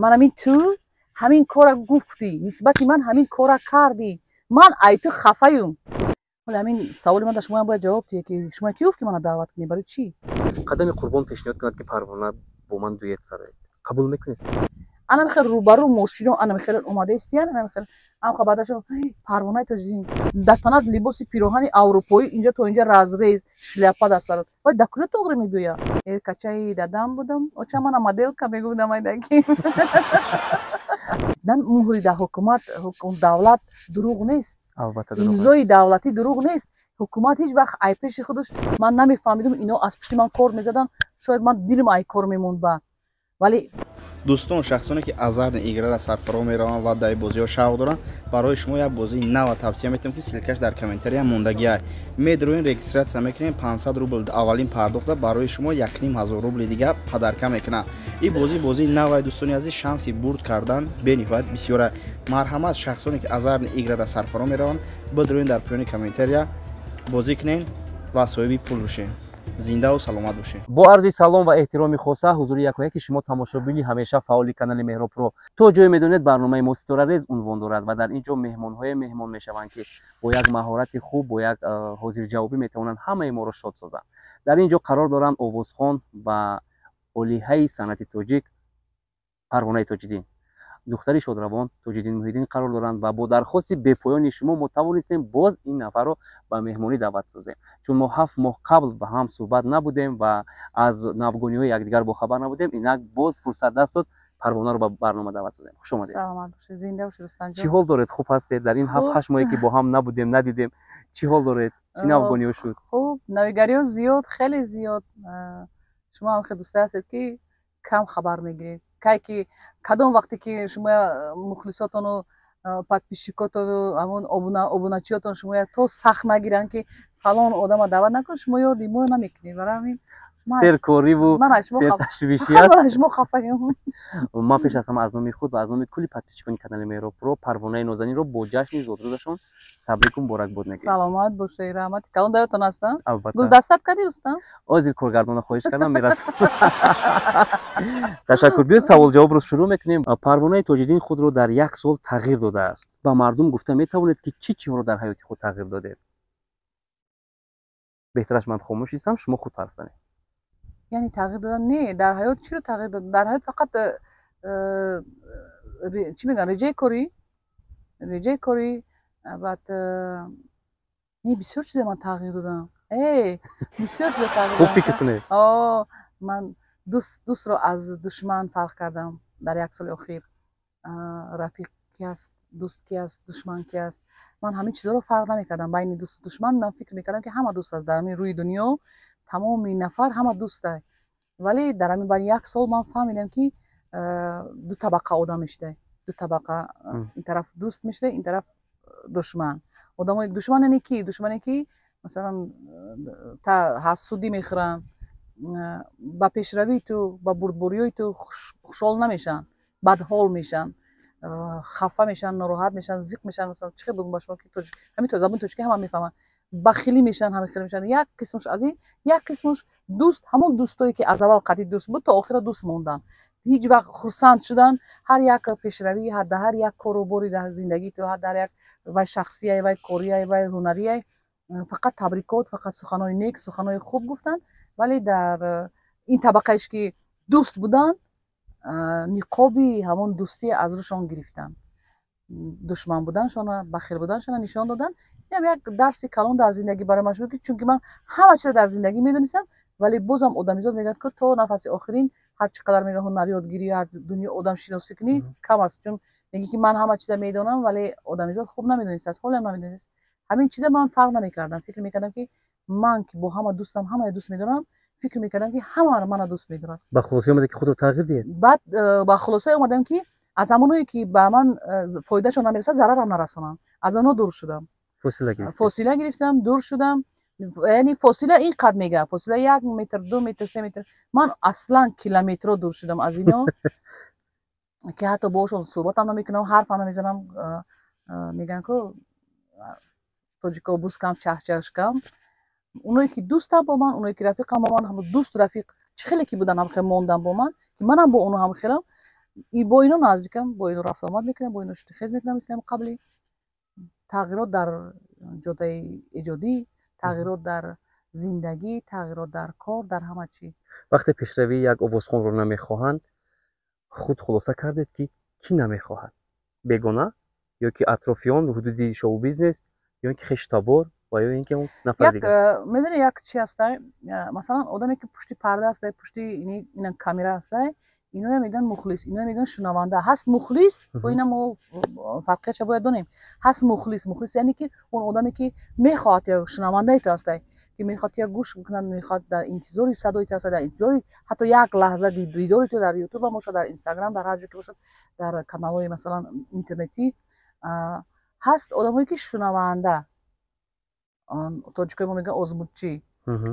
Ман ҳамин ту ҳамин кора гуфтӣ, нисбати ман ҳамин кора кардӣ, ман ай ту хафаюм. Ҳоло ҳамин саволи ман дар шумоям бояд ҷавоб диҳед, ки шумо ки гуфт, ки мана даъват кунед, барои чӣ? Қадами Қурбон пешниҳод кунад, ки Парвона бо ман дуэт сароед, қабул мекунед? Анам хел рӯбарӯ мошино, анам хел омада истиян, анам хел амха баъдашо Парвонаи Тоҷиддин дар танат либоси пироҳани аврупоӣ, инҷа то инҷа разрез, шляпа дар сарат, вай дар куҷо тоғри мебиёя? Э, качаи дадам будам, оча мана моделка мегуфтам, айдаки муҳри дар ҳукумат, давлат дурӯғ нест. Албатта. Имзои давлатӣ дурӯғ нест. Ҳукумат ҳеҷ вақт ай пеши худаш, ман намефаҳмидум, ино аз пишти ман кор мезаданд, шояд ман дилам ай кор мемонд ба, вале Дӯстон, шахсоне ки азартный играра сарфаро мераванд ва дар бозиҳо шавқ доранд, барои шумо як бозии нава тавсия метавам, ки ссылкаш дар комментария мондагиа. Медроен, регистрация мекунем, 500 рубл аввалин пардохта барои шумо 1500 рубли дига подарка мекунад. Ин бозӣ бозии навай, дӯстони азиз, шанси бурд кардан бениҳоят бисёра. Марҳамат, шахсоне ки азартный играра сарфаро мераванд, бидроен, дар поёни комментария бозӣ кунен ва соҳиби пул бошед. Зиндаву саломат бошед. Бо арзи салом ва эҳтироми хоса ҳузури якояки шумо, тамошобини ҳамеша фаъоли канали Меҳробпро. То ҷое медонед, барномаи мо «Ситорарез» унвон дорад ва дар ин ҷо меҳмонҳое меҳмон мешаванд, ки бо як маҳорати хуб, бо як ҳозирҷавобӣ метавонанд ҳамаи моро шод созанд. Дар ин ҷо қарор доранд овозхон ва олиҳаи санъати тоҷик Парвонаи Тоҷиддин, духтари шодравон Тоҷиддин Муҳиддин қарор доранд ва бо дархости бепоёни шумо мо тавонистем боз ин нафарро ба меҳмонӣ даъват созем, чун мо 7 моҳ қабл ба ҳам суҳбат набудем ва аз навгониҳои якдигар бохабар набудем. Инак боз фурсат даст дод, Парвонаро ба барнома даъват созем. Хуш омадед. Саломат бошед, зинда бошед, Рустамҷон. Чӣ ҳол доред? Хуб ҳастед? Дар ин ҳафт Хуб. ҳашт моҳе ки бо ҳам набудем, надидем, чӣ ҳол доред? Чӣ навгониҳо шуд? Хуб, навигариҳо зиёд, хеле зиёд. Шумо ҳам хеле дӯстае ҳастед, ки кам хабар мегиред. Кай ки, кадом вақте ки шумо мухлисотону подписчикотону ҳамон обуначиётон шумо то сахт нагиранд, ки фалон одама даъват накун, шумо ёди мо намекунед. Барои ҳамин серкориву ман аз шумо серташвишӣ аст. Ман аз шумо хафаем. Ман пеш аз ҳама аз номи худ ва аз номи кулли подписчикони канали Меҳробпро Парвонаи нозанинро бо ҷашни зодрӯзашон табрику муборакбод мегӯем. Саломат бошед, раҳмати калон. Даётон ҳастам. Албатта. Гулдастат кардӣ, Рустам? Ҳозир коргардона хоҳиш кардам, мерасам. Ташаккур. Биёед, саволҷавобро шурӯъ мекунем. Парвонаи Тоҷиддин худро дар як сол тағйир додааст. Ба мардум гуфта метавонед, ки чӣ чиҳоро дар ҳаёти худ тағйир додед? Беҳтараш ман хомӯш истам, шумо худ ҳарф занед. Яъне тағйир додам? Не, дар ҳаёт чиро тағйир додам? Дар ҳаёт фақат чӣ мегӯям, реҷаи корӣ, баъд не, бисёр чиза ман тағйир додам. Бисёр чиза тағйир Хуб фикр кунед. О, ман дӯстро аз душман фарқ кардам дар як соли охир. Рафиқ ки аст, дӯст ки аст, душман ки аст, ман ҳамин чизҳоро фарқ намекардам байни дӯсту душман. Ман фикр мекардам, ки ҳама дӯст аст дар ҳамин рӯи дунё, тамоми нафар ҳама дӯста. Вале дар ҳамин баъди як сол ман фаҳмидам, ки ду табақа одам мешуда, ду табақа: ин тараф дӯст мешуда, ин тараф душман. Одамои душман, яъне ки душмане, ки масалан ҳасудӣ мехӯранд, ба пешравии ту, ба бурдбориҳои ту хушҳол намешаванд, бадҳол мешаванд, хафа мешаванд, нороҳат мешаванд, зиқ мешаванд. Масалан, чӣ хел бигӯм ба шумо, ки ҳамин забони тоҷикӣ ҳама мефаҳманд, бахилӣ мешаванд, ҳама хел мешаванд. Як қисмаш аз ин, як қисмаш дӯст. Ҳамон дӯстое, ки аз аввал қатъи дӯст буд, то охира дӯст монданд, ҳеҷ вақт хурсанд шуданд ҳар як пешравӣ, дар ҳар як кору бори дар зиндагии ту, дар як вай шахсияй, вай корияй, вай ҳунарияй, фақат табрикот, фақат суханои нек, суханои хуб гуфтанд. Вале дар ин табақаеш, ки дӯст буданд, ниқоби ҳамон дӯстӣ аз рӯшон гирифтанд, душман буданшона, бахил буданшона нишон доданд. Инам як дарси калон дар зиндагӣ барои ман шуд, чунки ман ҳама чиза дар зиндагӣ медонистам, вале бозам одамизод мегӯяд, ки то нафаси охирин ҳар чӣ қадар мега ҳунар ёдгирӣ, ҳар дунё одамшиносӣ кунӣ, кам аст. Чун мегӣ, ки ман ҳама чиза медонам, вале одамизод хуб намедонистааст, ҳолиам намедонист. Ҳамин чиза ман фарқ намекардам, фикр мекардам, ки ман ки бо ҳама дӯстам, ҳамаи дӯст медорам, фикр мекардам, ки ҳама мана дӯст медорад. Ба хулосае омадед, ки худро тағйир диҳед? Баъд ба хулосае омадам, ки аз ҳамоное, ки ба ман фоидашон намерасад, зарарам нарасонанд, аз онҳо дур шудам. Фосила гирифтед? Фосила гирифтам, дур шудам. Яъне фосила ин қад мега, фосила 1 метр, 2 метр, 3 метр, ман аслан километрҳо дур шудам аз ино, ки ҳатто боҳошон суҳбатам намекунам, ҳарфам намезанам. Мегӯянд ку тоҷико: «Бускам, чахчашкам». Оное ки дӯстам бо ман, оное ки рафиқам бо ман, ҳам дӯсту рафиқ чӣ хеле ки будан, ҳам хел мондан бо ман, ки манам бо оно ҳам хелам. Бо ино наздикам, бо ино рафтуомад мекунам, бо ино шутихез мекунам, мисли ҳам қабли. Тағйирот дар ҷодаи эҷодӣ, тағйирот дар зиндагӣ, тағйирот дар кор, дар ҳама чӣ. Вақте пешравии як овозхонро намехоҳанд, худ хулоса кардед, ки кӣ намехоҳад? Бегона ё ки атрофиён, ҳудуди шоу-бизнес, ё ин ки хештабор ва ё ин ки он нафари Як дигар? Медони, як чи ҳастай, масалан, одаме ки пушти парда ҳастай, пушти ина камера ҳастай, иноя мегӯянд мухлис, иноя мегӯянд шунаванда. Ҳаст мухлис, бо ина мо фарқиятша бояд донем. Ҳаст мухлис. Мухлис яъне ки он одаме, ки мехоҳад, як шунавандаи ту ҳастай, ки мехоҳад як гӯш бикунад, мехоҳад, дар интизори садои ту ҳастай, дар интизори ҳатто як лаҳза дидори ту дар Ютубам бошад, дар Инстаграм, дар ҳар ҷо ки бошад, дар каналҳои, масалан, интернетӣ. Ҳаст одамое, ки шунаванда, тоҷикои мо мегӯянд озмудчӣ,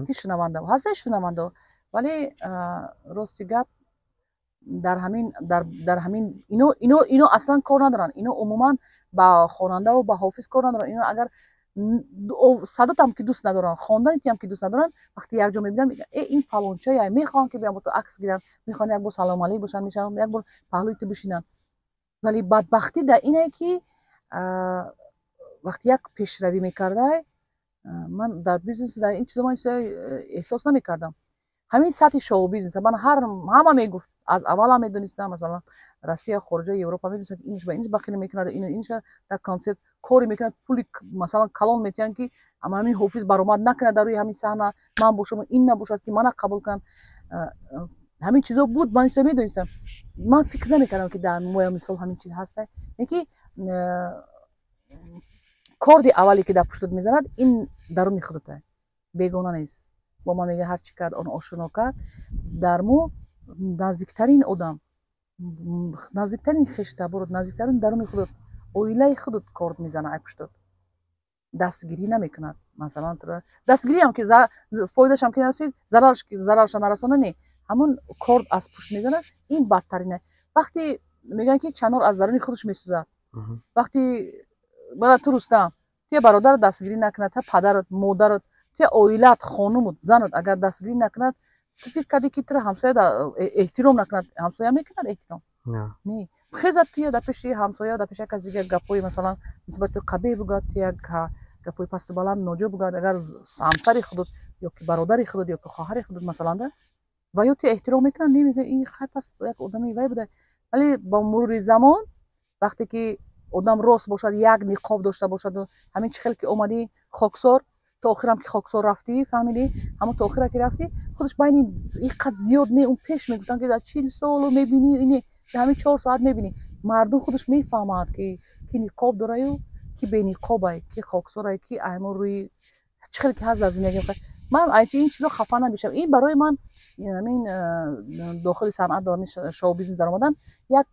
ки шунаванда ҳастаи шунаванда. Вале рости гап, дар ҳамин ино аслан кор надоранд. Ино умуман ба хонандаву ба ҳофиз кор надоранд. Ино агар садотам ки дӯст надоранд, хонданитиам ки дӯст надоранд, вақте якҷо мебинанд, мегӯянд: «Э, ин фалончая». Мехоҳанд, ки биям бо ту акс гиранд, мехоҳанд як бор салому алейк бошанд, мешаванд, як бор паҳлӯи ту бишинанд. Вале бадбахтӣ дар ине, ки вақте як пешравӣ мекардай, ман дар бизнес, дар ин чизо ман чизо эҳсос намекардам. Ҳамин сатҳи шоу бизнеса ман ҳар ҳама мегуфт, аз аввалам медонистам, масалан, Россия, хориҷа, Европа медонистам, ки инш ба инш бахилӣ мекунад, ин инша дар консерт коре мекунад, пули, масалан, калон метиҳанд, ки ама ҳамин ҳофиз баромад накунад дар рӯи ҳамин саҳна, ман бошам, ин набошад, ки мана қабул кунанд. Ҳамин чизо буд, ман чизо медонистам. Ман фикр намекардам, ки дар моя мисол ҳамин чиз ҳаста, ки корди аввале, ки дар пуштат мезанад, ин даруни худата, бегона нест. Бо ман мега: «Ҳар чӣ кард, он ошно кард». Дар мо наздиктарин одам, наздиктарин хештаборот, наздиктарин даруни худат, оилаи худат корд мезана ай пуштат, дастгирӣ намекунад. Масалан, тура дастгириам ки фоидашам ки нарасид, зарарша нарасона, не, ҳамон корд аз пушт мезанад. Ин бадтарина. Вақте мегӯянд, ки чанор аз даруни худаш месӯзад. Вақте бара ту, Рустам, туя бародарат дастгирӣ накунад, та падарат, модарат, туя оилаат, хонумут, занат агар дастгирӣ накунад, ту фикр кардӣ, ки тура ҳамсоя эҳтиром накунад, ҳамсоя мекунад эҳтиром? Не, хезад, туя дар пеши ҳамсоя, дар пеши як кас дигар гапҳои, масалан, нисбати ту қабеҳ бугӯяд, ту як гапҳои пасту баланд ноҷо бугӯяд. Агар ҳамсари худут ё ки бародари худут ё ки хоҳари худут, масалан, да ва ё ту эҳтиром мекунад, немегӯяд: «Ин хай, пас як одами вай буда». Вале бо мурури замон, вақте ки одам рост бошад, як ниқоб дошта бошаду ҳамин чӣ хел ки омадӣ хоксор, то охирам ки хоксор рафтӣ, фаҳмидӣ, ҳамон то охира ки рафтӣ, худаш байни иқад зиёд не. Он пеш мегуфтанд, ки дар 40 солу мебинӣ, ине дар ҳамин 4 соат мебинӣ. Мардум худаш мефаҳмад, ки ниқоб дораю, ки бениқобай, ки хоксорай, ки ҳамон рӯи чӣ хел ки ҳаст дар зиндагӣ. Ман ин чизо хафа намешавам. Ин барои ман ҳамин дохили санъат, ҳамин шоу бизнес даромадан як,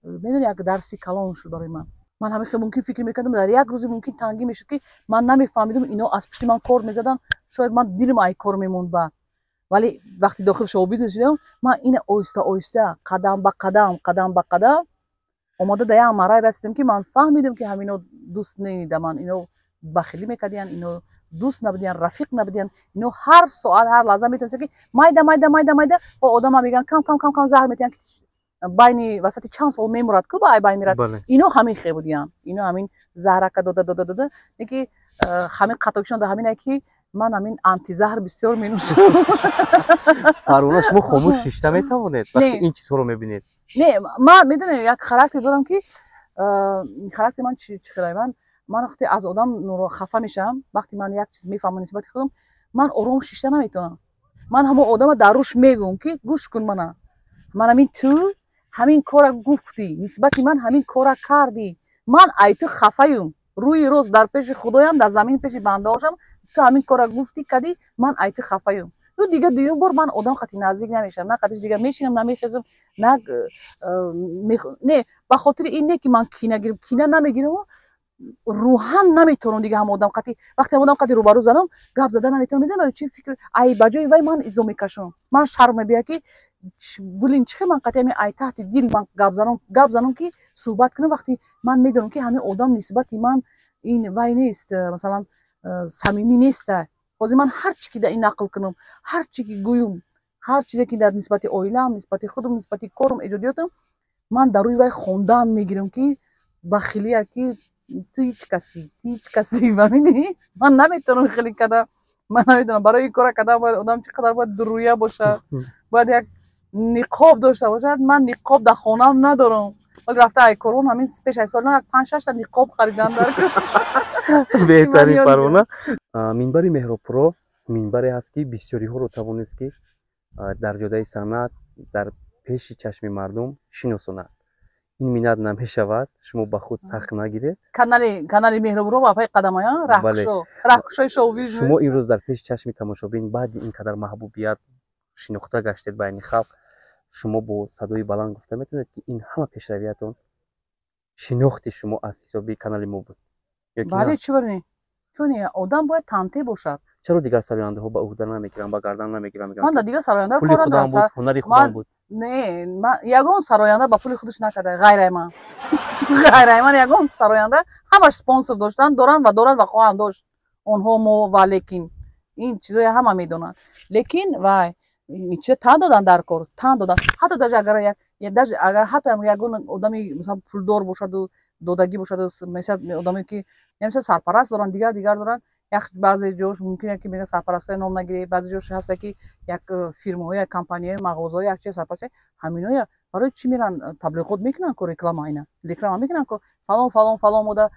медони, як дарси калон шуд барои ман. Ман ҳамин хел мумкин фикр мекардам, дар як рӯзе мумкин тангӣ мешуд, ки ман намефаҳмидам, ино аз пушти ман кор мезаданд, шояд ман дилам ай кор мемонд баъд. Вале вақте дохили шоу бизнес шудам, ман ина оҳиста оҳиста, қадам ба қадам, қадам ба қадам омода дар як марҳала расидам, ки ман фаҳмидам, ки ҳамино дӯст ненида ман, ино бахилӣ мекардиянд, ино дӯст набудиянд, рафиқ набудиянд. Ино ҳар соат, ҳар лаҳза метавонистанд, ки майда майда, майда майда одама мегӯянд, кам кам, кам кам заҳр метиҳанд, ки байни васати чанд сол мемурад ку, ба ай байн мерад. Ино ҳамин хел будиянд. Ино ҳамин заҳрака дода, дода, дода, ки ҳамин қатокишон дар ҳамине, ки ман ҳамин антизаҳр бисёр менӯшам. Парвона, шумо хомӯш шишта метавонед, вақте ин чизҳоро мебинед? Не, ман, медонед, як характер дорам, ки характери ман чӣ хелай. Ман вақте аз одам хафа мешавам, вақте ман як чиз мефаҳмам нисбати худам, ман ором шишта наметавонам. Ман ҳамон одама дар рӯш мегӯм, ки гӯш кун, мана ман ҳамин, ту ҳамин кора гуфтӣ нисбати ман, ҳамин кора кардӣ, ман ай ту хафаюм. Рӯи рост, дар пеши худоям, дар замин пеши бандаҳошам, ту ҳамин кора гуфтӣ, кардӣ, ман ай ту хафаюм. Ду дига дуюм бор ман одам қати наздик намешавам, на қатиш дига мешинам, на мехезам, на не. Ба хотири ин не, ки ман кина гирам, кина намегирам, рӯҳан наметавонам дига ҳам одам қати. Вақте ҳам одам қати рӯбарӯ занам, гап зада наметавонам. Медонам чи фикр, ай ба ҷои вай ман изо мекашам, ман шарм мебиёяд, ки блин, чӣ хел ман қати ҳамин ай таҳти дил ман гап занам, ки суҳбат кунам, вақте ман медонам, ки ҳамин одам нисбати ман ин вай нест, масалан, самимӣ неста. Ҳозир ман ҳар чӣ ки дар ин нақл кунам, ҳар чӣ ки гӯюм, ҳар чизе ки дар нисбати оилаам, нисбати худам, нисбати корам, эҷодиётам. Ман дар рӯи вай хондан мегирам, ки бахилия, ки ту ҳеҷ касӣ, ту ҳеҷ касӣ, фаҳмидӣ? Ман наметавонам хеле када, ман намедонам, барои ин кора кардан бояд одам чӣ қадар бояд дуррӯя бошад, бояд як ниқоб дошта бошад. Ман ниқоб дар хонаам надорам. Вале рафта ай корон ҳамин пеш ай сол як панҷ шашта ниқоб харидан дар. Беҳтарин, Парвона. Минбари Меҳробпуро минбаре ҳаст, ки бисёриҳоро тавонист, ки дар ҷодаи санъат дар пеши чашми мардум шиносонад. Ин миннат намешавад, шумо ба худ сахт нагиред. Канали Меҳробпуро ба пай қадамая раҳкушо, раҳкушои шоу-бизнес. Шумо имрӯз дар пеши чашми тамошобин баъди ин қадар маҳбубият шинохта гаштед байни халқ. Шумо бо садои баланд гуфта метавонед, ки ин ҳама пешравиятон, шинохти шумо аз ҳисоби канали мо буд? Бале, чӣ барни, чун одам бояд танте бошад. Чаро дигар сарояндаҳо ба уҳда намегиранд, ба гардан намегиранд? Ман дар дигар сарояндаҳо пули худам буд, ҳунари худам буд. Не, ягон сароянда ба пули худаш накарда, ғайрай ман. Ғайрай ман ягон сароянда, ҳамаш спонсор доштанд, доранд ва доранд ва хоҳанд дошт онҳо. Мо ва лекин ин чизоя ҳама медонанд, лекин вай чиза тан додан дар кор, тан додан. Ҳатто даже агар даже агар ҳатто ягон одами, масалан, пулдор бошаду додагӣ бошаду, одаме ки сарпараст доранд, дигар дигар доранд, як баъзе ҷош мумкин ки мега сарпарастҳои ном нагирӣ, баъзе ҷош ҳаста, ки як фирмаҳо, як компанияҳои, мағозаҳо, як чиз сарпараст, ҳаминоя барои чӣ меран таблиғот мекунанд ку, реклама, ина реклама мекунанд ку, фалон, фалон, фалон мода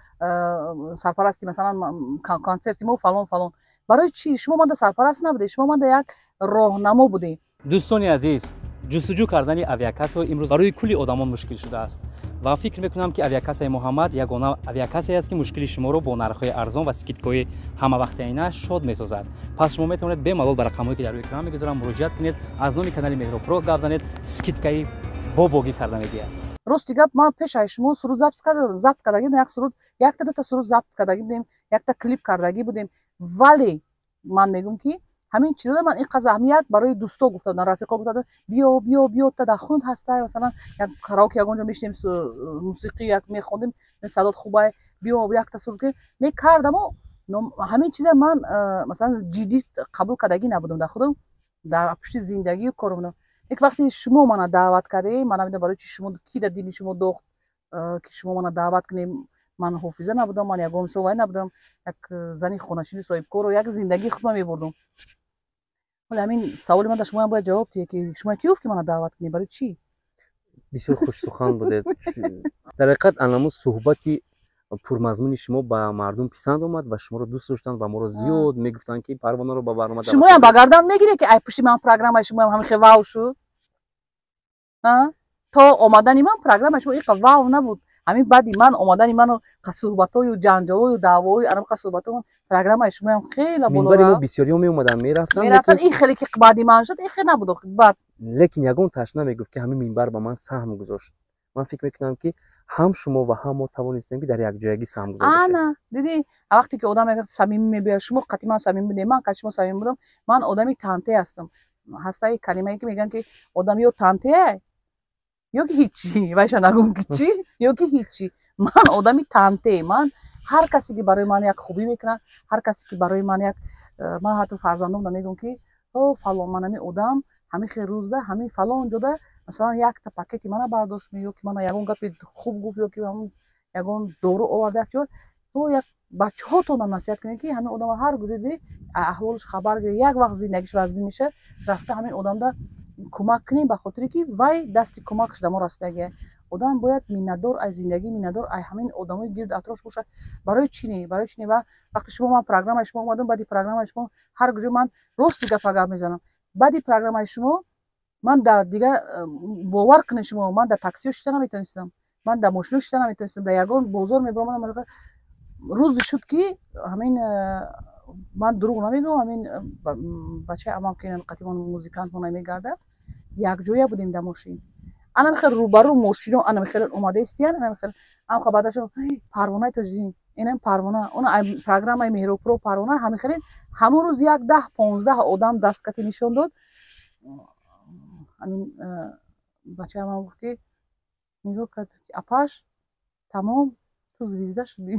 сарпарасти, масалан, консерти мо фалон, фалон. Барои чӣ? Шумо манда сарпараст набудед, шумо манда як роҳнамо будед. Дӯстони азиз, ҷустуҷӯ кардани авиакассаҳо имрӯз барои кулли одамон мушкил шудааст ва фикр мекунам, ки авиакассаи Муҳаммад ягона авиакассае аст, ки мушкили шуморо бо нархҳои арзон ва скидкаҳои ҳамавақтаина шод месозад. Пас шумо метавонед бемалол ба рақамҳое, ки дар рӯи экран мегузорам, муроҷиат кунед, аз номи канали Меҳробпуро гап занед, скидкаи бобогӣ карда медиҳад. Рости гап, ман пешаи шумо суруд забт кардагӣ будем, як суруд, якта дута суруд забт кардагӣ будем, якта клип кардагӣ будем, вале ман мегӯм, ки ҳамин чизода ман ин қадр аҳамият барои дӯсто гуфта будам, рафиқо гуфта будам: биё, биё, биё, та дар хунд ҳастай, масалан, як караоке ягон ҷо мешинем, мусиқӣ як мехондем, садот хубай, биё, якта суруд мекардаму. Ҳамин чиза ман, масалан, ҷиддӣ қабул кардагӣ набудам дар худам, дар пушти зиндагию кор будам. Як вақте шумо мана даъват кардем, ман намедонам, барои чи шумо, ки дар дили шумо дохт, ки шумо мана даъват кунем. Ман ҳофиза набудам, ман ягон мисол вай набудам, як зани хонашини соҳибкору як зиндагии худма мебурдум. Вале ҳамин саволи ман дар шумоям бояд ҷавоб диҳед, ки шумо ки гуфт, ки мана даъват кунем, барои чӣ? Бисёр хушсухан будед. Дар ҳақиқат, анаму суҳбати пурмазмуни шумо ба мардум писанд омад ва шуморо дӯст доштанд ва моро зиёд мегуфтанд, ки Парвонаро ба барнома. Шумоям ба гардан мегиред, ки ай пушти ман программаи шумоям ҳамин хел вау шуд. То омадани ман программаи шумо иқа вау набуд. Ҳамин баъди ман омадани ману суҳбатҳою ҷанҷолою даъвоою анамқа суҳбатҳо программаи шумоям хеле боло. Минбари мо бисёриҳо меомаданд, мерафтанд. Мерафтанд. Ин хеле ки баъди ман шуд, ин хеле набуд баъд. Лекин ягон таш намегуфт, ки ҳамин минбар ба ман саҳм гузошт. Ман фикр мекунам, ки ҳам шумо ва ҳам мо тавонистем, ки дар якҷоягӣ саҳм гузор бошем. Ана дидӣ, вақте ки одам самимӣ мебиёяд, шумо қатъи ман самимӣ будем, ман қатъи шумо самимӣ будам. Ман одами танте ҳастам. Ҳастаи калимае, ки мегӯянд, ки одам ё тантеа, ё ки ҳичи, вайша нагум, ки чӣ, ё ки ҳичи. Ман одами танте. Ман ҳар касе, ки барои ман як хубӣ мекунад, ҳар касе, ки барои ман як ман ҳатто фарзандомда мегӯям, ки о фалон, ман ҳамин одам ҳамин хел рӯзда, ҳамин фалон ҷода, масалан, якта пакети мана бардошт, ё ки мана ягон гапи хуб гуфт, ё ки ягон дору оварда, як чиз, то як бачаҳотонам насиҳат кунед, ки ҳамин одама ҳар гузиди аҳволаш хабар гиред, як вақт зиндагиш вазмин мешавад, рафта ҳамин одамда кӯмак кунем, ба хотире ки вай дасти кӯмакаш да мо расидагия. Одам бояд миннатдор аз зиндагӣ, миннатдор ай ҳамин одамои гирду атроф бошад. Барои чӣ не? Барои чӣ не? Ва вақте шумо, ман программаи шумо омадам, баъди программаи шумо ҳар куҷо, ман рости гапа гап мезанам, баъди программаи шумо ман дар дигар, бовар кунед шумо, ман дар таксиҳо шита наметавонистам, ман дар мошино шита наметавонистам, дар ягон бозор мебаромадам. Рӯзе шуд, ки ҳамин, ман дурӯғ намегӯям, ҳамин бачаи амам, ки қатимон музикантмона мегардад, якҷоя будем дар мошин, анам хел рӯбарӯ мошино, анам хел омада истиян, анам хел амха. Баъдашо Парвонаи тоҷидин, инам Парвона, она программаи Меҳробпуро Парвона, ҳамин хелин. Ҳамон рӯз як 10-15 одам дасткати нишон дод. Ҳамин бачаи амам гуфт, ки нигоҳ кард, апаш, тамом, ту звезда шудӣ.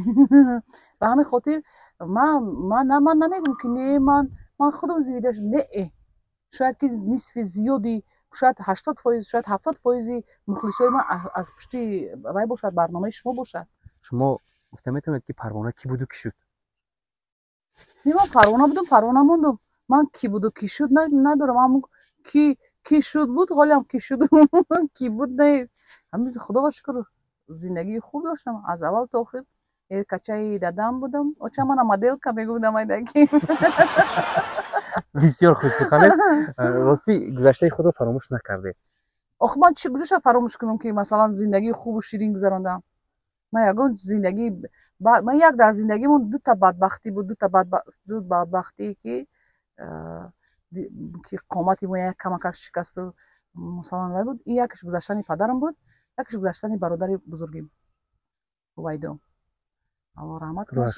Ба ҳамин хотир ман намегӯм, ки не, ман худам звезда шудам. Не, шояд ки нисфи зиёди Шояд 80%, шояд 70%-и мухлисои ман аз пушти вай бошад, барномаи шумо бошад. Шумо гуфта метавонед, ки Парвона кӣ буду, кӣ шуд? Не, ман Парвона будум, Парвона мондум. Ман кӣ буду, кӣ шуд надорам. Ҳамн ки шуд буд, ҳолиам ки шуд, ки буд нест. Ҳамин, Худоба шукр, зиндагии хуб доштам аз аввал то охир. Качаи дадам будам, оча мана моделка мегуфтам, айдаки. Бисёр хушсуханед. Ростӣ, гузаштаи худро фаромӯш накардед? Ох, ман чӣ гузашта фаромӯш кунам, ки масалан зиндагии хубу ширин гузарондам? Ман ягон зиндагӣ, ман як дар зиндагимон дута бадбахтӣ буд, дута ду бадбахтие, ки қомати мо як камакак шикасту масалан вай буд. Ин якаш гузаштани падарам буд, якаш гузаштани бародари бузургим Ҳувайдо, Алло раҳмат кунад.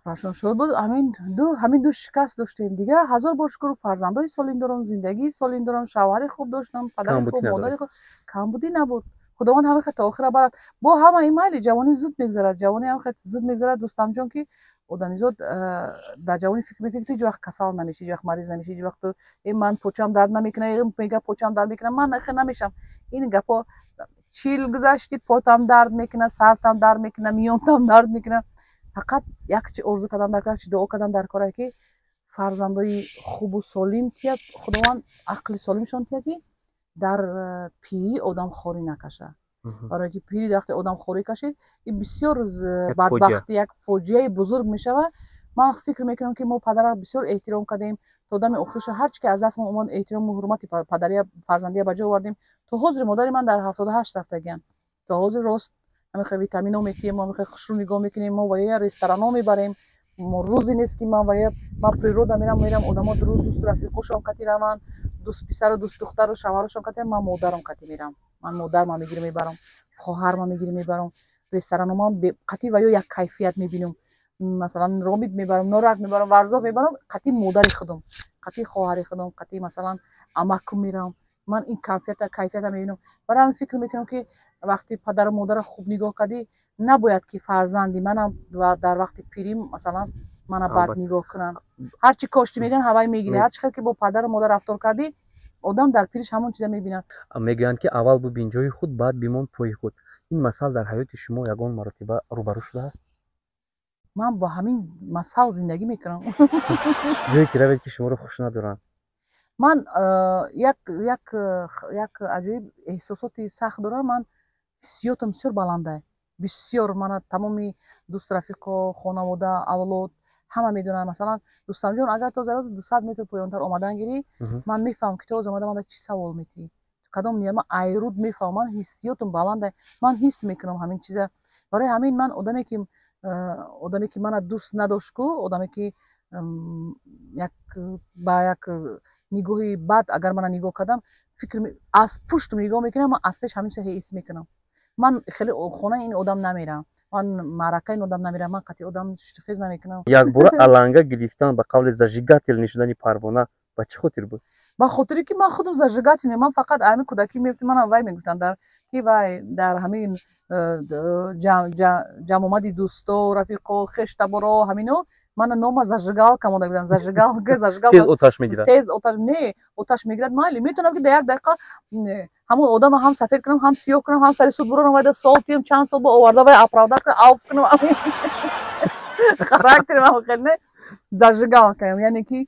Рӯҳашон шод буд. Ҳамин ду шикаст доштем. Дига, ҳазор бор шукр, фарзандои солим дорам, зиндагии солим дорам, шавҳари хуб доштам, падари хуб, модари хуб, камбудӣ набуд. Худованд ҳамин хел то охира барад. Бо ҳамаи майли, ҷавонӣ зуд мегузарад, ҷавонӣ ҳам хел зуд мегузарад, Рустамҷон, ки одамизод дар ҷавонӣ фикр мекунад, ки ту ҳеҷ вақт касал намешӣ, ҳеҷ вақт мариз намешӣ, ҳеҷ вақт ту ман почам дард намекунад, мега почам дард мекунад, ман хел намешам. Ин гапҳо, 40 гузашти, потам дард мекунад, сартам дард мекунад, миёнтам дард мекунад. Фақат як чи орзу кардам дар кор, чи дуо кардам дар коре, ки фарзандои хубу солим тият Худованд, ақли солимшон тият, ки дар пирӣ одам хорӣ накашад. Барое ки пирӣ вақте одам хорӣ кашид, ин бисёр бадбахтӣ, як фоҷиаи бузург мешавад. Ман фикр мекунам, ки мо падара бисёр эҳтиром кардем то дами охириша. Ҳарчи ки аз дастмон омад, эҳтирому ҳурмати падария, фарзандия ба ҷо овардем. То ҳозир модари ман дар 78 рафтагиянд, то ҳозир рост ҳамихел витамино метиҳем, ҳамихел хушрӯ нигоҳ мекунем, мо вая ресторано мебарем. Мо рӯзе нест, ки ман вая, ман природа мерам, одамо рӯз дӯсту рафиқошон қати раванд, дӯст писару дӯст духтару шавҳарошон қати, ман модарам қати мерам. Ман модарма мегирам, мебарам, хоҳарма мегирам, мебарам ресторано. Ман қати ваё як кайфият мебинам. Масалан, Ромит мебарам, Норак мебарам, Варзоб мебарам, қати модари худам, қати хоҳари худам, қати масалан амакум мерам. Ман ин кайфията мебинам. Барои ҳамин фикр мекунам, ки вақти падару модарро хуб нигоҳ кардӣ, набояд ки фарзанди манам дар вақти пирим масалан мана бад нигоҳ кунанд. Ҳарчи кошти, мегӯянд, ҳавай мегирӣ. Ҳарчи хел ки бо падару модар рафтор кардӣ, одам дар пириш ҳамон чиза мебинад. Мегӯянд, ки аввал бубин ҷои худ, баъд бимон пои худ. Ин масъал дар ҳаёти шумо ягон маротиба рӯбарӯ шудааст? Ман бо ҳамин масъал зиндагӣ мекунам. Ҷое ки равед, ки шуморо хуш надоранд? Ман як аҷоиб эҳсосоти сахт дорам. Ман ҳиссиётам бисёр баланда, бисёр. Мана тамоми дӯст, рафиқо, хонавода, авлод ҳама медонанд. Масалан, Рустамҷон, агар то зароз 200 метр поёнтар омадан гирӣ, ман мефаҳмам, ки то оз омада манда чӣ савол метиҳӣ, кадом ния. Ман айруд мефаҳмам, ман ҳиссиётам баланда, ман ҳис мекунам ҳамин чиза. Барои ҳамин ман одаме ки мана дӯст надошт ку, одаме ки як ба як нигоҳи бад агар мана нигоҳ кардам, фикр аз пуштум нигоҳ мекунам, ман аз пеш ҳамин чиза ҳис мекунам. Ман хеле хонаи ин одам намерам, ман маъракаи ин одам намерам, ман қатъи одам хез намекунам. Якбора аланга гирифтан, ба қавли зажигательный шудани Парвона ба чӣ хотир буд? Ба хотире ки ман худам зажигательный. Ман фақат ҳамин кӯдакӣ мефтим, манам вай мегуфтам, дар ки вай дар ҳамин ҷамъомади дӯсто, рафиқо, хештаборо, ҳамино мана нома зажигалка монда будам, зажигалка, зажигалка. Тез оташ мегирад. Тез оташ, не, оташ мегирад, майли, метавонам, ки дар як дақиқа ҳамон одама ҳам сафед кунам, ҳам сиёҳ кунам, ҳам сари суд бурорам, вайда сол тиям, чанд сол бо оварда вай оправдать кунам, авф кунам. Характери ман хеле не зажигалкаям, яъне ки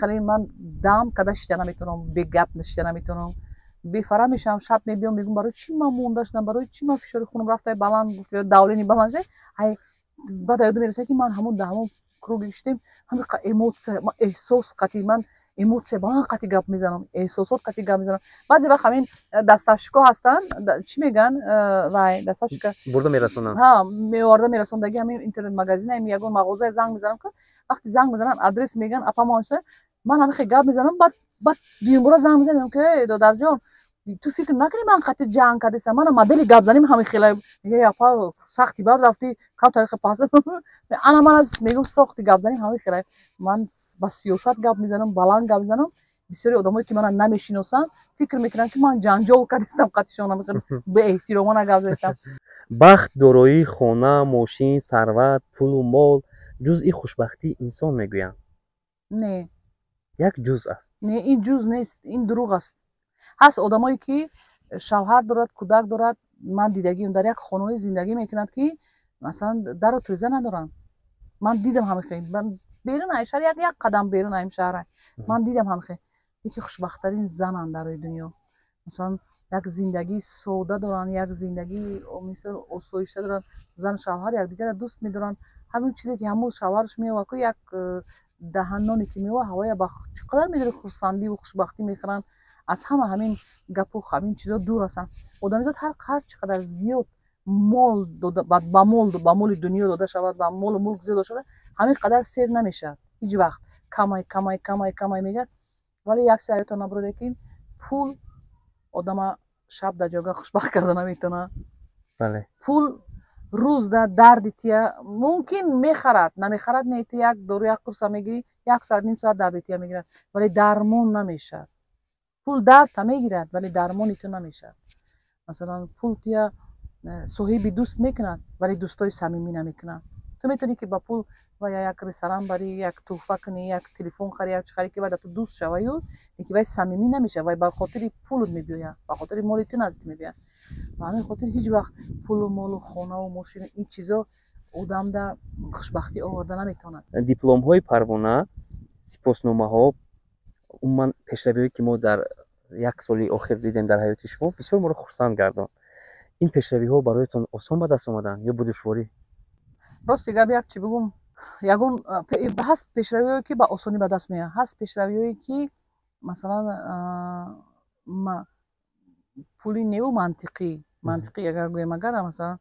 хеле ман дам када шита наметавонам, бегап шита наметавонам, бефара мешавам. Шаб мебиём, мегӯм: «Барои чӣ ман монда шудам? Барои чӣ ман фишори хунам рафта баланд, давление баланд шуд?» Ай, баъд ёдам мерасад, ки ман ҳамон дар ҳамон круг шидем, ҳамин эмоция, ман эҳсос қати, ман эмоция баланд қати гап мезанам, эҳсосот қати гап мезанам. Баъзе вақт ҳамин доставщико ҳастанд, чӣ мегӯянд, вай доставщика. Бурда мерасонанд. Ҳа, меоварда мерасондаги ҳамин интернет магазин, ҳамин ягон мағозае занг мезанам, ки вақте занг мезананд, адрес мегӯянд, апа мо, ман ҳамин хел гап мезанам. Баъд дуюмбора занг мезанам, мегӯям, ки эй додарҷон, ту фикр накунӣ, ман қатъи ҷанг кардесам, мана модели гап заним ҳамин хела. Мега: «Апа, сахти баъд рафтӣ, кам тариқи пас ана ман мегӯм, сохти гап заним ҳамин хела». Ман ба сиёсат гап мезанам, баланд гап мезанам. Бисёри одамое ки мана намешиносанд, фикр мекунанд, ки ман ҷанҷол кардестам қатъишон, беэҳтиромона гап задестам. Бахт, дороии хона, мошин, сарват, пулу мол ҷузъи хушбахтии инсон мегӯянд. Не. Як ҷузъ аст. Не, ин ҷузъ нест, ин дурӯғ аст. Ҳаст одамое, ки шавҳар дорад, кӯдак дорад, ман дидагиам, дар як хонаҳое зиндагӣ мекунад, ки масалан дару тиреза надоранд. Ман дидам ҳамихел, берун ай шаҳр, як қадам берун аим шаҳра ман дидам ҳамихел. Яке хушбахттарин зананд дар рӯи дунё. Масалан, як зиндагии сода доранд, як зиндагии мисол осоишта доранд. Зану шавҳар якдигарро дӯст медоранд. Ҳамин чизе, ки ҳамун шавҳараш меовад ку, як даҳан ноне ки меовад, ҳавоя ба чӣ қадар медори хурсандиву хушбахтӣ мехӯранд. Аз ҳама ҳамин гапу ҳамин чизо дур ҳастанд. Одамизод ҳар чӣ қадар зиёд мол ба моли дунё дода шавад, ба молу мулк зиёд дода шавад, ҳамин қадар сер намешавад ҳеҷ вақт. Камай, камай, камай, камай мегӯяд. Вале як чиз аётон набуроде, ки пул одама шаб дар ҷойгоҳ хушбахт карда наметавонад. Пул рӯз да дарди тия мумкин мехарад, намехарад не. Ти як дору, як қурса мегирӣ, як соат, ним соат дарди тия мегирад, вале дармон намешавад. Пул дардта мегирад, вале дармони ту намешавад. Масалан, пул тия соҳиби дӯст мекунад, вале дӯстои самимӣ намекунад. Ту метавонӣ, ки ба пул ва як ресторан барӣ, як тӯҳфа кунӣ, як телефон харӣ, як чӣ харӣ, ки вай да ту дӯст шаваю, лекин вай самимӣ намешавад. Вай ба хотири пулут мебиёяд, ба хотири моли ту наздик мебиёяд. Ба ҳамин хотир ҳеҷ вақт пулу молу хонаву мошину ин чизо одамда хушбахтӣ оварда наметавонад. Дипломҳои Парвона, сипосномаҳо, умуман пешравиҳое, ки мо дар як соли охир дидем дар ҳаёти шумо, бисёр моро хурсанд гардонд. Ин пешравиҳо бароятон осон ба даст омаданд ё бо душворӣ? Рости гап, як чӣ бигӯм, ягон ҳаст пешравиҳое, ки ба осонӣ ба даст меояд, ҳаст пешравиҳое, ки масалан пули неву мантиқӣ. Мантиқӣ агар гӯем, агар масалан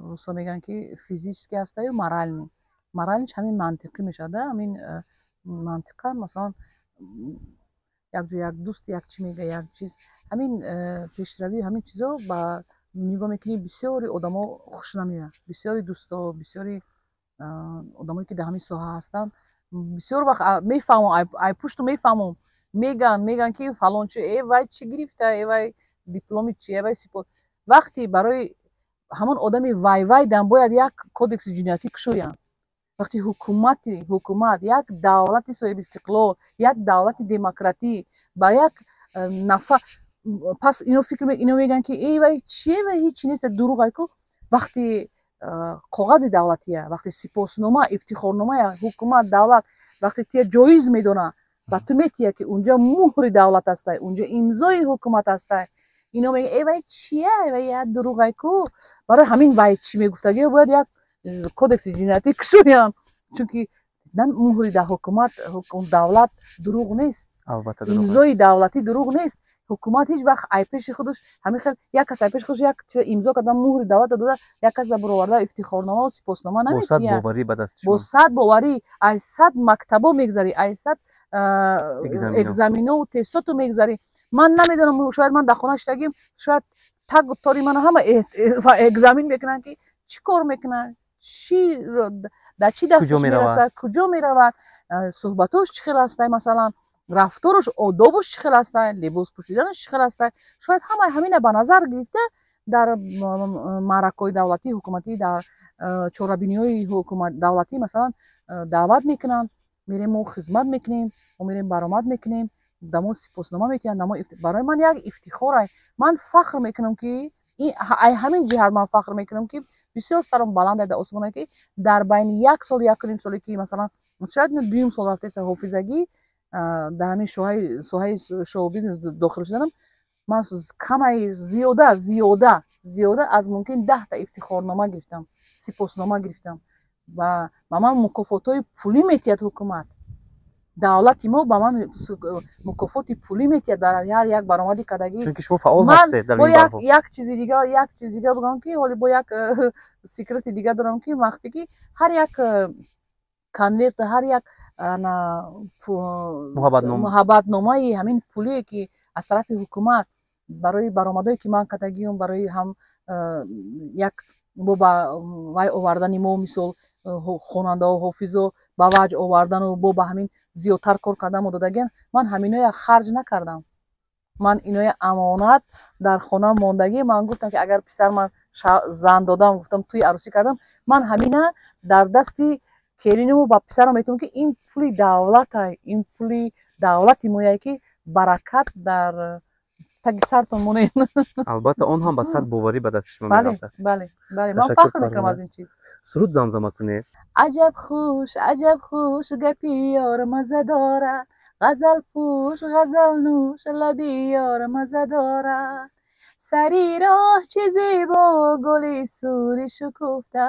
русо мегӯянд, ки физический ҳастаю моральный. Моральный ш ҳамин мантиқӣ мешавад. Ҳамин мантиқан, масалан, якҷо як дӯст як чӣ мега, як чиз, ҳамин пешравӣ, ҳамин чизо ба нигоҳ мекунӣ, бисёри одамо хуш намеояд. Бисёри дӯсто, бисёри одамое, ки дар ҳамин соҳа ҳастанд, бисёр вақт мефаҳмам, ай пушту мефаҳмам, мегӯянд, ки фалончи, э вай чӣ гирифта, э вай дипломи чи, э вай сипо. Вақте барои ҳамон одами вай вай дан бояд як кодекси ҷиноятӣ кушоянд. Вақте ҳукумат, як давлати соҳиби истиқлол, як давлати демократӣ ба як нафар, пас ино фикр, ино мегӯянд, ки э вай чие, вай ҳечи нест, дурӯғ ай ку. Вақте коғази давлатия, вақте сипоснома, ифтихорномая ҳукумат, давлат вақте тия ҷоиз медонад, ба ту метия, ки унҷа муҳри давлат ҳастай, унҷа имзои ҳукумат ҳастай, ино мега: «Э вай чия, вай як дурӯғ ай ку». Барои ҳамин вай чӣ мегуфтагиё бояд як кодекси ҷиноятӣ кушоянд, чунки муҳри дар ҳукумат, давлат дурӯғ нест. Албатта. Имзои давлатӣ дурӯғ нест. Ҳукумат ҳеҷ вақт ай пеши худаш ҳамин хел як кас ай пеши худаш як чиз имзо карда, муҳри давлата дода, як кас ба буроварда ифтихорномаву сипоснома наметиҳад. Боварӣ ба дасти бо сад боварӣ ай сад мактабо мегзарӣ, ай сад экзаменову тестоту мегзарӣ. Ман намедонам, шояд ман дар хона шидагим, шояд тагу тори мана ҳама экзамен мекунанд, ки чӣ кор мекунад, чӣ дар чӣ дасташ мерасад, куҷо меравад, суҳбатош чӣ хел ҳастай, масалан, рафторуш, одобуш чӣ хел ҳастай, либос пӯшиданаш чӣ хел ҳастай. Шояд ҳамаи ҳамина ба назар гирифта дар маъракаҳои давлатӣ, ҳукуматӣ, дар чорабиниҳои давлатӣ, масалан, даъват мекунанд. Мерем, мо хизмат мекунем, мо мерем, баромад мекунем, да мо сипоснома метиҳанд. Барои ман як ифтихор, ман фахр мекунам, ки ай ҳамин ҷиҳат ман фахр мекунам, ки бисёр саром баланд дар осмона, ки дар байни як сол, якуним соле, ки масалан шояд дуюм сол рафтеса ҳофизагӣ, дар ҳамин соҳаи шоу бизнес дохил шуданам, ман камай зиёда зиёда зиёда аз мумкин 10та ифтихорнома гирифтам, сипоснома гирифтам ва ба ман мукофотҳои пулӣ метиҳад. Ҳукумат, давлати мо ба ман мукофоти пулӣ метиҳад дар ҳар як баромади кардагӣ. Чунки шумо фаъол ҳастед дар ин. Як чизи дига бигӯям, ки ҳоли бо як секрети дига дорам, ки махфӣ, ки ҳар як конверт, ҳар як муҳаббатномаи ҳамин пулие, ки аз тарафи ҳукумат барои баромадое, ки ман кардагиюм, барои ҳам як бо ба вай овардани мо, мисол, хонандаҳо, ҳофизо ба ваҷ овардану бо ба ҳамин зиёдтар кор кардан додагиан, ман ҳаминоя харҷ накардам. Ман иноя амонат дар хона мондагӣ. Ман гуфтам, ки агар писар ман зан додам, гуфтам, тӯи арӯсӣ кардам, ман ҳамина дар дасти келинуму ба писарам метавонам, ки ин пули давлата, ин пули давлати мояе, ки баракат дар Таги сартон монед. Албатта, он ҳам ба сад боварӣ ба дасти шумо мерафтад. Бале, ман фахр мекунам аз ин чиз. Суруд замзама кунед. Аҷаб хуш, аҷаб хуш гапи ёр маза дорад, ғазал пӯш, ғазал нӯш лаби ёр маза дорад. Сари роҳ чӣ зебо гули сури шукуфта,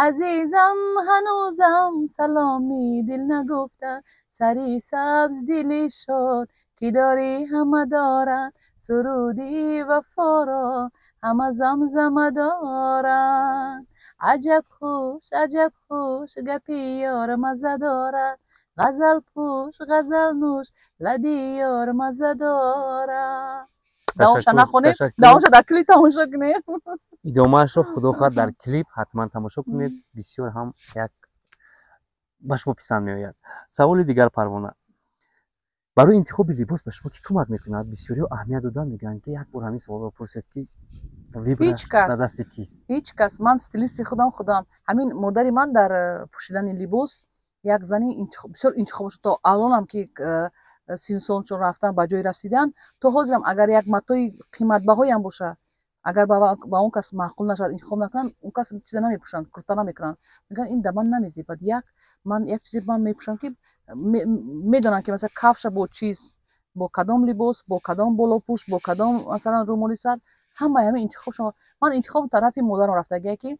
азизам, ҳанӯзам саломи дил нагуфта. Сари сабз, дили шод, ки дорӣ ҳама дорад, суруди вафоро ҳама замзама дорад. Аҷаб хуш, аҷаб хуш гапи ёр маза дорад, ғазал пӯш, ғазал нӯш лаби ёр маза дорад. Давомша нахонем, давомша дар клип тамошо кунем. Идомаашро, худо хоҳад, дар клип ҳатман тамошо кунед, бисёр ҳам як ба шумо писанд меояд. Саволи дигар, Парвона: барои интихоби либос ба шумо кӣ кӯмак мекунад? Бисёриҳо аҳамият додан, мегӯянд, ки як бор ҳамин саволро пурсед, ки выбор аш дар дасти кист? Ҳеҷ кас. Ман стилисти худам худам. Ҳамин модари ман дар пӯшидани либос як зани бисёр интихоб, то алонам ки синсоншон рафтан, ба ҷой расидан, то ҳозирам агар як матои қиматбаҳоям боша, агар ба он кас маъқул нашавад, интихоб накунанд, он кас чиза намепӯшанд, курта намекунанд, мегӯянд, ин да ман намезебад. Як ман як чизе ман мепӯшам, ки медонам, ки масалан кафша бо чиз, бо кадом либос, бо кадом болопӯш, бо кадом, масалан, рӯмоли сар, ҳамаи ҳамин интихобшон. Ман интихоб тарафи модарам рафтагия, ки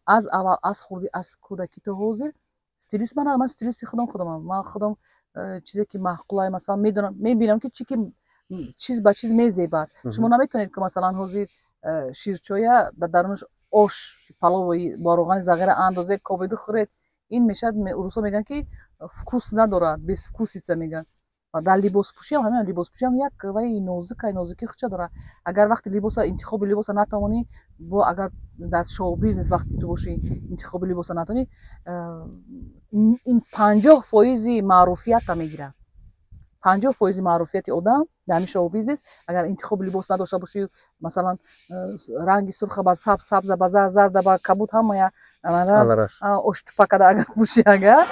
аз аввал, аз хурдӣ, аз кӯдакӣ то ҳозир стилист ман. Ман стилисти худам худамам. Ман худам чизе ки маъқулай, масалан, медонам, мебинам, ки чӣ ки чиз ба чиз мезебад. Шумо наметавонед, ки масалан ҳозир ширчоя дар дарунаш ош палови бо роғани зағира андозе кобиду хӯред. Ин мешавад, русо мегӯянд, ки вкус надорад, безвкусица мегӯянд. Дар либоспӯшиам ҳамин, либоспӯшиам як вай нозука, нозукии худша дорад. Агар вақти либоса, интихоби либоса натавонӣ, бо агар дар шоу бизнес вақти ту бошӣ, интихоби либоса натавонӣ, ин 50% маъруфията мегирад. 50% маъруфияти одам дар ҳамин шоу бизнес, агар интихоби либос надошта бошӣ, масалан, ранги сурха ба сабз, сабза ба зард, зарда ба кабуд, ҳамая оштупа када агар пӯшӣ, агар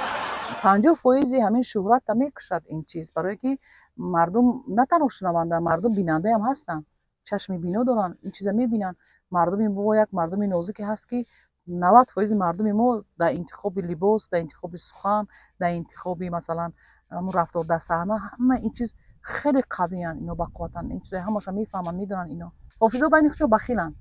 50% ҳамин шӯҳратта мекушад ин чиз. Барое ки мардум на танҳо шунаванда, мардум бинандаам ҳастанд, чашми бино доранд, ин чиза мебинанд. Мардуми мо як мардуми нозуке ҳаст, ки 90% мардуми мо дар интихоби либос, дар интихоби сухан, дар интихоби, масалан, ҳамун рафтор дар саҳна, ҳама ин чиз хеле қавиянд. Ино бақувватанд, ин чизои ҳамаша мефаҳманд, медонанд. Ино ҳофизо байни худшон бахиланд,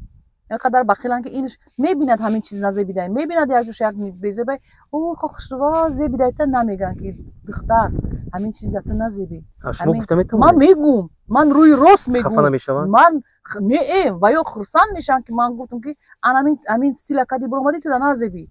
инқадар бахиланд, ки инш мебинад, ҳамин чиз назебидай, мебинад, як ҷош як безебай, о, хушрӯ зебидайта, намегӯянд, ки духтар, ҳамин чиза ту назебӣ. Шумо гуфта метавонед? Ман мегӯм, ман рӯи рост мегӯм. Хафа намешаванд? Ман не, ва ё хурсанд мешаванд, ки ман гуфтам, ки ан ҳамин стила кади буромадӣ, ту да назебӣ,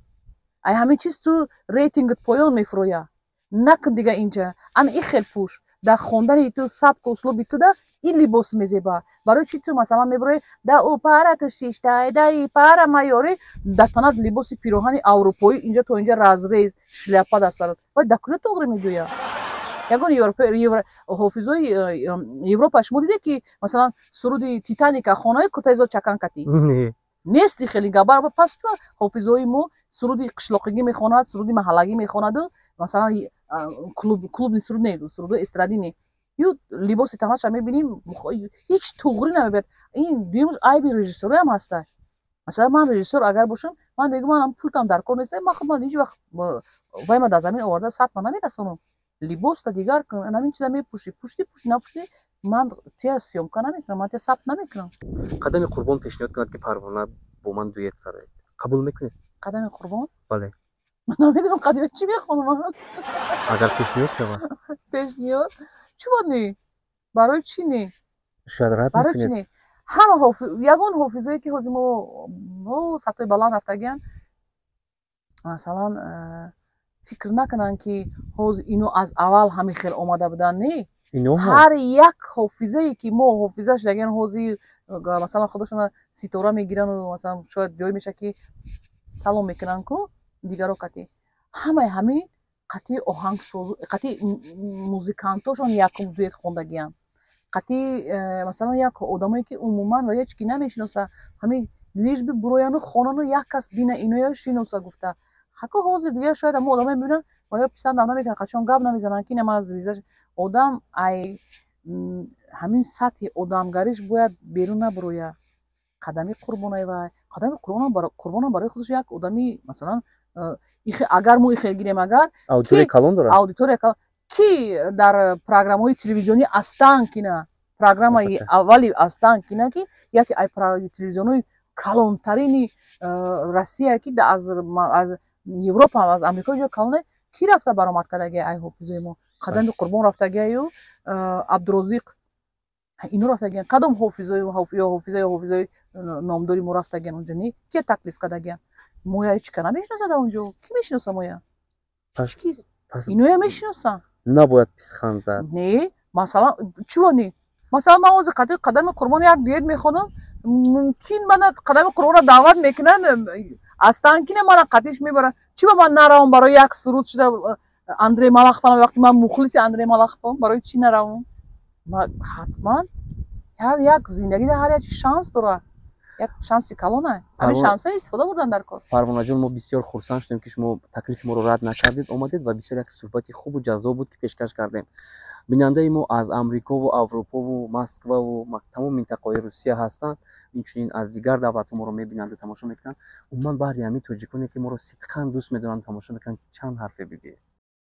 ай ҳамин чиз ту рейтингат поён мефурӯя, накун дига инҷа, ан и хел пӯш, дар хондани ту, сабку услуби ту да ин либос мезеба. Барои чи ту, масалан, мебурои да ӯ пара ту шиштай, да и пара майёрӣ, дар танат либоси пироҳани аврупоӣ, инҷа то инҷа разрез, шляпа дар сарат, вай дар куҷо тоғри меҷӯя? Ягон ҳофизои Европа шумо диде, ки масалан суруди «Титаника» хонаи куртаи зод чакан катӣ нести? Хеле габар. Пас чу ҳофизои мо суруди қишлоқигӣ мехонад, суруди маҳаллагӣ мехонаду, масалан, клубный суруд не, суруди эстрадӣ не, ю либоси тамаша мебинем, ҳеҷ туғрӣ намебиёд. Ин дуюмш айби режиссёроям ҳаста. Масалан, ман режиссёр агар бошам, ман мегӯм, манам пултам дар кор нест, ман худ ман ҳеҷ вақт вай ма дар замин оварда сатма намерасонам. Либоста дигар кун, ҳамин чиза мепӯшӣ, пӯшти пӯшти, напӯшти, ман тия съёмка намекунам, ман тия сабт намекунам. Қадами Қурбон пешниҳод кунад, ки Парвона бо ман дуэт сароед, қабул мекунед? Қадами Қурбон? Бале. Ман намедонам, қадами чӣ мехонам. Агар пешниҳод шавад. Пешниҳод чӯ не, барои чӣ не? Шояд рад Барои чӣ мекунед. не? Ҳама ягон ҳофизое, ки ҳозир мо сатҳои баланд рафтагиянд, масалан, фикр накунанд, ки ҳозир ино аз аввал ҳамин хел омада буданд. Не. Ино ҳам Ҳар як ҳофизае, ки мо ҳофиза шудагиан ҳозир, масалан, худошона ситора мегирану, масалан, шояд ҷое мешавад, ки салом мекунанд ку дигаро қатъи ҳамаи ҳамин, қатъи оҳангсоз, қатъи музикантошон якум дуэт хондагианд, қатъи масалан, як одамое, ки умуман ва ҳеҷ ки намешиноса, ҳамин лишь бы бурояну хонану як кас бина, иноя шиноса гуфта. Ҳако ҳозир дигар шояд ҳамо одамое мебинанд ва ё писандам намекунанд, қачон гап намезананд, ки ина ман звезда одам ай. Ҳамин сатҳи одамгариш бояд берун набурояд. Қадами Қурбонаева, Қадами Қурбонам барои худаш як одами, масалан, агар мо ихел гирем, агар аудитория калон дорад, аудитория ки дар программаҳои телевизионӣ Останкино, программаи аввали Останкино, ки яке ай телевизионҳои калонтарини Россия, ки аз Европа, аз Амрико ҷо калоне, ки рафта баромад кардаги, ай ҳофизои мо Қадами Қурбон рафтагиаю Абдурозиқ, ино рафтагиан. Кадом ҳофизои ё ҳофиза ё ҳофизои номдори мо рафтагиан унҷо? Не, ки таклиф кардагиан? Моя ҳеч ка намешиносад унҷо. Ки мешиноса моя? Иноя мешиносанд. Набояд писхан зад. Не, масалан, чиво не? Масалан, ман ҳозир Қадами Қурбон як дуэт мехонам, мумкин мана Қадами Қурбонро даъват мекунанд, Останкино мана қатиш мебаранд. Чиба ман наравам барои як суруд шуда Андрей Малаховам, вақти ман мухлиси Андрей Малаховам, барои чӣ наравам? Ҳатман ҳар як зиндагида ҳар як шанс дорад, як шанси калона, ҳамин шансҳо истифода бурдан дар кор. Парвонаҷон, мо бисёр хурсанд шудем, ки шумо таклифи моро рад накардед, омадед ва бисёр як суҳбати хубу ҷаззоб буд, ки пешкаш кардем. Бинандаи мо аз Амрикову Аврупову Москваву тамоми минтақаҳои Русия ҳастанд, инчунин аз дигар давлатҳо моро мебинанду тамошо мекунанд. Умуман, баҳри ҳамин тоҷиконе, ки моро сидқан дӯст медоранд, тамошо мекунанд, чанд ҳарфе бигӯед.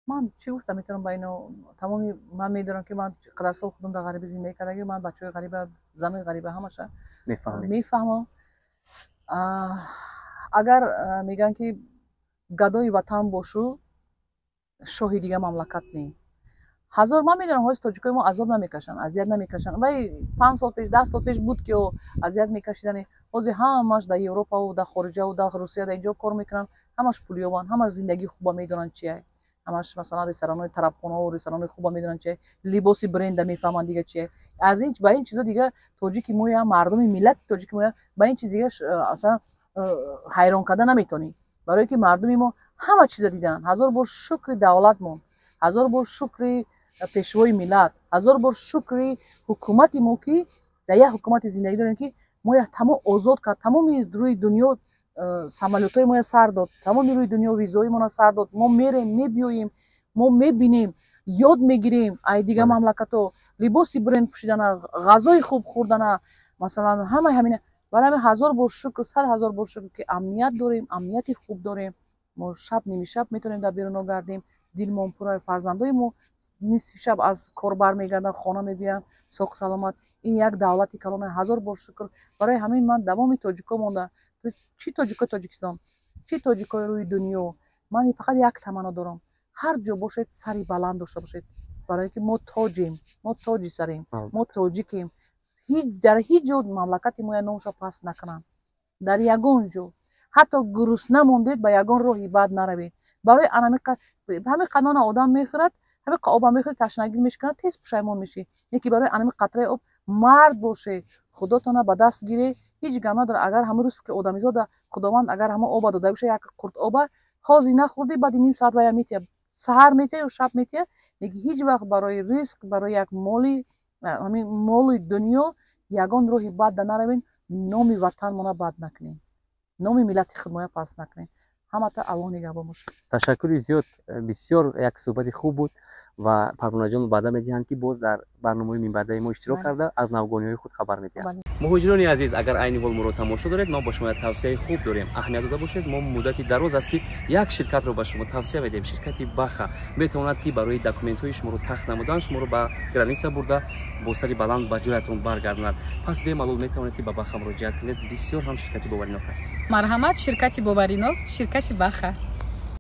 Ман чӣ гуфта метавонам ба ино? Тамоми ман медонам, ки ман қадар сол худам дар ғарибӣ зиндагӣ кардаги, ман бачаҳои ғариба, занои ғариба ҳамаша мефаҳмам. Агар мегӯянд, ки гадои ватан бошу, шоҳи дига мамлакат не. Ҳазор ман медонам, ҳозир тоҷикои мо азоб намекашанд, азият намекашанд. Вай 5 сол пеш, 10 сол пеш буд, ки азият мекашидани. Ҳозир ҳамаш дар Европаву дар хориҷаву дар Русия, дар инҷо кор мекунанд, ҳамаш пулёбанд, ҳамаш зиндагии хуба медонанд чия, ҳамаш, масалан, ресторанҳои тарабхонаҳо, ресторанҳои хуба медонанд чия, либоси бренда мефаҳманд, дига чия. Аз ин ба ин чизо дига тоҷики моя, мардуми миллати тоҷики моя ба ин чиз дига аслан ҳайрон карда наметонӣ, барое ки мардуми мо ҳама чиза дидаанд. Ҳазор бор шукри давлатмон, ҳазор бор шукри пешвои миллат, ҳазор бор шукри ҳукумати мо, ки дар як ҳукумати зиндагӣ дорем, ки моя тамом озод кард, тамоми рӯи дунё самолётҳои моя сар дод, тамоми рӯи дунё визои моро сар дод. Мо мерем, мебиёем, мо мебинем, ёд мегирем ай дигар мамлакатҳо либоси бренд пӯшидана, ғазои хуб хӯрдана, масалан, ҳамаи ҳамина. Барои ҳамин ҳазор бор шукр, 100 000 бор шукр, ки амният дорем, амнияти хуб дорем. Мо шаб, нимишаб метавонем дар беруно гардем, дилмон пура. Фарзандои мо нисфи шаб аз кор бармегарданд, хона мебиёянд соқ саломат. Ин як давлати калона, ҳазор бор шукр. Барои ҳамин ман давоми тоҷико монда, чӣ тоҷикои Тоҷикистон, чӣ тоҷикои рӯи дунё, ман фақат як таманно дорам: ҳар ҷо бошед, сари баланд дошта бошед, барое ки мо тоҷем, мо тоҷи сарем, мо тоҷикем. Дар ҳеҷ ҷо мамлакати моя номша паст накунанд, дар ягон ҷо. Ҳатто гурусна мондед, ба ягон роҳи бад наравед. Барои ҳамин қанона одам мехӯрад, ҳамин оба мехӯрад, ташнагӣ мешиканад, тез пушаймон мешӣ. Яке барои анами қатраи об мард боше, худотона ба даст гире, ҳеҷ гап надорад. Агар ҳамин рӯз ки одамизода Худованд агар ҳамон оба дода боша, як қурт оба ҳозир нахӯрдӣ, баъди ним соат вая метия, саҳар метия ё шаб метия. Лекин ҳеҷ вақт барои ризқ, барои як моли, ҳамин моли дунё ягон роҳи бад да наравем, номи ватанмона бад накунем, номи миллати худмоя паст накунем. Ҳамата Аллоҳ нигаҳбон бошад. Ташаккури зиёд, бисёр як суҳбати хуб буд ва Парвонаҷон ваъда медиҳанд, ки боз дар барномаҳои минбаъдаи мо иштирок карда, аз навгониҳои худ хабар медиҳанд. Муҳоҷирони азиз, агар айни ҳол моро тамошо доред, мо ба шумо як тавсияи хуб дорем. Аҳамият дода бошед, мо муддати дароз аст, ки як ширкатро ба шумо тавсия медиҳем. Ширкати Баха метавонад, ки барои документҳои шуморо тахт намудан, шуморо ба граница бурда, бо сари баланд ба ҷоятон баргардонад. Пас бемалол метавонед, ки ба Баха муроҷиат кунед. Бисёр ҳам ширкати боваринок аст. Марҳамат, ширкати боваринок, ширкати Баха.